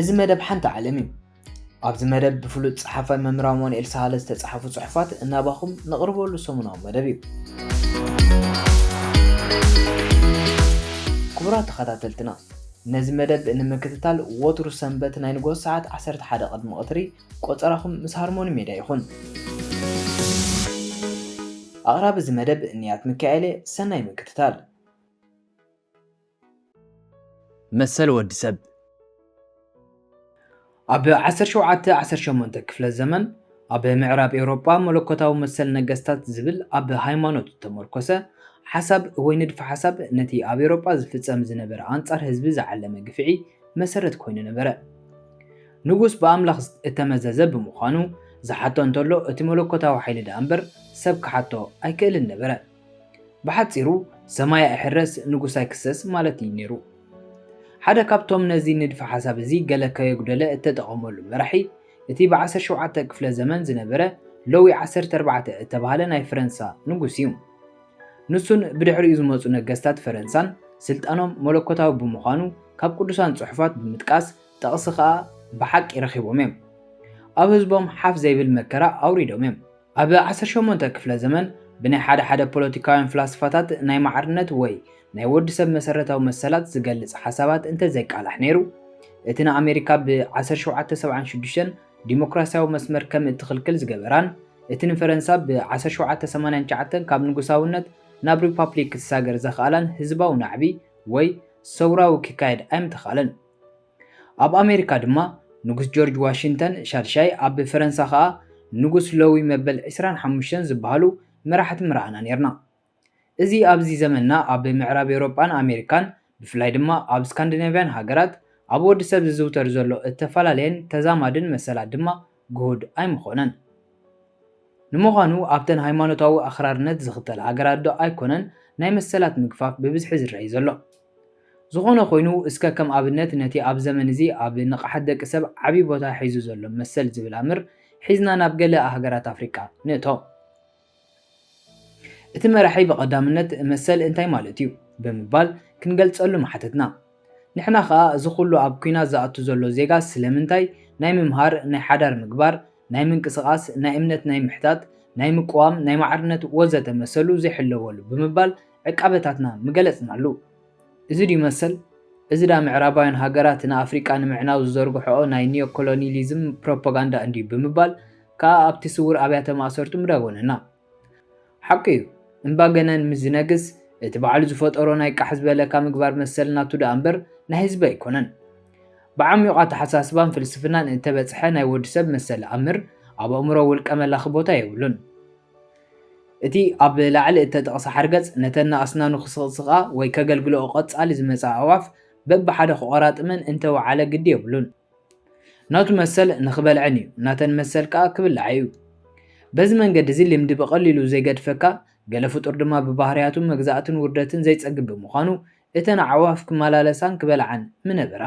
እዚ መደብ ሓንቲ ዓለም እዩ። ኣብዚ መደብ ብፍሉጥ ጸሓፋይ መምህር ኣማኑኤል ሳህለ ዝተጻሕፉ ጽሑፋት እናባኹም ነቕርበሉ ሰሙናዊ መደብ እዩ። ክቡራት ተኸታተልትና፣ ነዚ መደብ ንምክትታል ወትሩ ሰንበት ናይ ንግሆ ሰዓት ዓሰርተ ሓደ ቅድሚ ቀትሪ ቆጸራኹም ምስ ሃርሞኒ ሜድያ ይኹን። ኣቕራቢ እዚ መደብ ንያት ሚካኤል እየ። ሰናይ ምክትታል። መሰል ወዲ ሰብ። ኣብ ዓሰርተ ሸውዓተ ዓሰርተ ሸሞንተ ክፍለ ዘመን ኣብ ምዕራብ ኤውሮጳ መለኮታዊ መሰል ነገስታት ዝብል ኣብ ሃይማኖት ዝተመርኮሰ ሓሳብ ወይ ንድፈ ሓሳብ ነቲ ኣብ ኤውሮጳ ዝፍጸም ዝነበረ ኣንጻር ህዝቢ ዝዓለመ ግፍዒ መሰረት ኮይኑ ነበረ። ንጉስ ብኣምላኽ እተመዘዘ ብምዃኑ ዝሓቶ እንተሎ እቲ መለኮታዊ ሓይሊ ደኣ እምበር ሰብ ክሓቶ ኣይክእልን ነበረ። ብሓጺሩ ሰማይ ኣይሕረስ ንጉስ ኣይክሰስ ማለት እዩ ነይሩ። ሓደ ካብቶም ነዚ ንድፈ ሓሳብ እዚ ገለ ከየጉደለ እተጠቐመሉ መራሒ እቲ ብ ዓሰርተ ሸውዓተ ክፍለ ዘመን ዝነበረ ሎዊ ዓሰርተ ኣርባዕተ እተባህለ ናይ ፈረንሳ ንጉስ እዩ። ንሱን ብድሕሪኡ ዝመጹ ነገስታት ፈረንሳን ስልጣኖም መለኮታዊ ብምዃኑ ካብ ቅዱሳን ጽሑፋት ብምጥቃስ ጥቕሲ ከኣ ብሓቂ ረኺቦም እዮም። ኣብ ህዝቦም ሓፍ ዘይብል መከራ ኣውሪዶም እዮም። ኣብ ዓሰርተ ሸሞንተ ክፍለ ዘመን ብናይ ሓደ ሓደ ፖለቲካውያን ፍላስፋታት ናይ ማዕርነት ወይ ናይ ወዲ ሰብ መሰረታዊ መሰላት ዝገልጽ ሓሳባት እንተዘይቃላሕ ነይሩ፣ እቲ ንኣሜሪካ ብ ዓሰርተ ሸውዓተ ሰብዓን ሽዱሽተን ዲሞክራሲያዊ መስመር ከም እትኽልክል ዝገበራን እቲ ንፈረንሳ ብ ዓሰርተ ሸውዓተ ሰማንያን ትሽዓተን ካብ ንጉሳውነት ናብ ሪፓብሊክ ክትሳገር ዘኽኣላን ህዝባዊ ናዕቢ ወይ ሰውራዊ ክካየድ ኣይምተኻለን። ኣብ ኣሜሪካ ድማ ንጉስ ጆርጅ ዋሽንግተን ሻድሻይ፣ ኣብ ፈረንሳ ኸኣ ንጉስ ሎዊ መበል ዕስራን ሓሙሽተን ዝበሃሉ መራሕቲ ምረኣና ኔርና። እዚ ኣብዚ ዘመንና ኣብ ምዕራብ ኤውሮጳን ኣሜሪካን፣ ብፍላይ ድማ ኣብ ስካንዲናቭያን ሃገራት፣ ኣብ ወዲ ሰብ ዝዝውተር ዘሎ እተፈላለየን ተዛማድን መሰላት ድማ ግሁድ ኣይምኾነን። ንምዃኑ ኣብተን ሃይማኖታዊ ኣኽራርነት ዝኽተላ ሃገራት ዶ ኣይኮነን ናይ መሰላት ምግፋፍ ብብዝሒ ዝረኣይ ዘሎ? ዝኾነ ኮይኑ፣ እስከ ከም ኣብነት ነቲ ኣብ ዘመን እዚ ኣብ ንቕሓት ደቂ ሰብ ዓቢ ቦታ ሒዙ ዘሎ መሰል ዝብል ኣምር ሒዝና ናብ ገለ ሃገራት ኣፍሪቃ ንእቶ። እቲ መራሒ ብቐዳምነት መሰል እንታይ ማለት እዩ ብምባል ክንገልጸሉ ምሓተትና። ንሕና ኸኣ እዚ ኩሉ ኣብ ኲናት ዝኣቱ ዘሎ ዜጋ ስለምንታይ ናይ ምምሃር፣ ናይ ሓዳር ምግባር፣ ናይ ምንቅስቓስ፣ ናይ እምነት ናይ ምሕታት፣ ናይ ምቅዋም፣ ናይ ማዕርነት ወዘተ መሰሉ ዘይሕለወሉ ብምባል ዕቃበታትና ምገለጽናሉ። እዚ ድዩ መሰል? እዚ ደኣ ምዕራባውያን ሃገራት ንኣፍሪቃ ንምዕናው ዝዘርግሕኦ ናይ ኒዮ ኮሎኒሊዝም ፕሮፓጋንዳ እንድዩ ብምባል ከኣ ኣብቲ ስውር ኣብያተ ማእሰርቱ ምደጎነና። ሓቁ እዩ፣ እምባገነን ምስ ዝነግስ እቲ ባዕሉ ዝፈጠሮ ናይ ቃሕ ዝበለካ ምግባር መሰል ናቱ ደኣ እምበር ናይ ህዝቢ ኣይኮነን። ብዓሚቑ ኣተሓሳስባን ፍልስፍናን እተበጽሐ ናይ ወዲ ሰብ መሰል ኣምር ኣብ ኣእምሮ ውልቀ መላኺ ቦታ የብሉን። እቲ ኣብ ላዕሊ እተጠቕሰ ሓርገጽ ነተን ንኣስናኑ ክስቕስቓ ወይ ከገልግልኦ ቀጻሊ ዝመጻ ኣእዋፍ በብሓደ ክቖራጥመን እንተወዓለ ግዲ የብሉን። ናቱ መሰል ንኽበልዐን እዩ፣ ናተን መሰል ከኣ ክብልዓ እዩ። በዚ መንገዲ እዚ ልምዲ ብቐሊሉ ዘይገድፈካ፣ ገለ ፍጡር ድማ ብባህርያቱ መግዛእትን ውርደትን ዘይጸግብ ብምዃኑ፣ እተን ኣዕዋፍ ክመላለሳን ክበልዓን ምነበራ።